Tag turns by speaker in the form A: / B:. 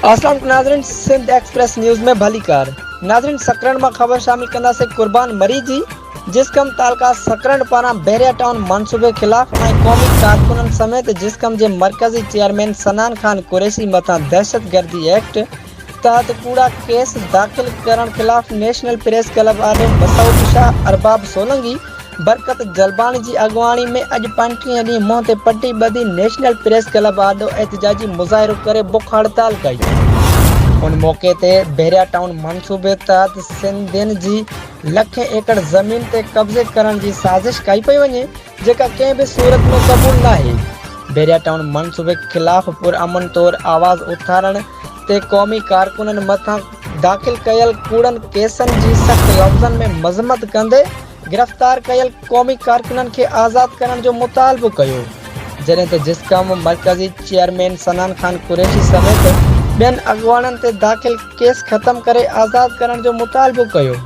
A: اسلام عليڪم ناظرين سنڌ ايڪسپريس نيوز ۾ ڀليڪار ناظرين سڪرنڊ مان خبر شامل ڪنداسين قربان مري جي جسقم تعلقه سڪرنڊ پاران بحريا ٽائون منصوبي خلاف ۽ قومي ڪارڪنن سميت جسقم جي مرڪزي چيئرمين صنعان خان قريشي مٿان دهشتگردي ايڪٽ تحت ڪوڙا ڪيس داخل ڪرڻ خلاف نيشنل پريس ڪلب آڏو مسعود شاهه، ارباب سولنگي، برڪت جلباڻي جي اڳواڻي ۾ اڄ 35 ڏينهن منهن تي پٽي ٻڌي نيشنل پريس ڪلب آڏو احتجاجي مظاهرو ڪري بک هڙتال ڪئي. ان موقعي تي بحريا ٽائون منصوبي تحت سنڌين جي لکين ايڪڙ زمين تي قبضي ڪرڻ جي سازش ڪئي پئي وڃي، جيڪا ڪنهن به صورت ۾ قبول ناهي. بحريا ٽائون منصوبي خلاف پرامن طور آواز اٿارڻ تي قومي ڪارڪنن مٿان داخل ڪيل ڪوڙن ڪيسن جي سخت لفظن ۾ مذمت ڪندي گرفتار ڪيل قومي ڪارڪنن کي آزاد ڪرڻ جو مطالبو ڪيو جڏهن ته جسقم مرڪزي چيئرمين صنعان خان قريشي سميت ٻين اڳواڻن تي داخل ڪيس ختم ڪري آزاد ڪرڻ جو مطالبو ڪيو.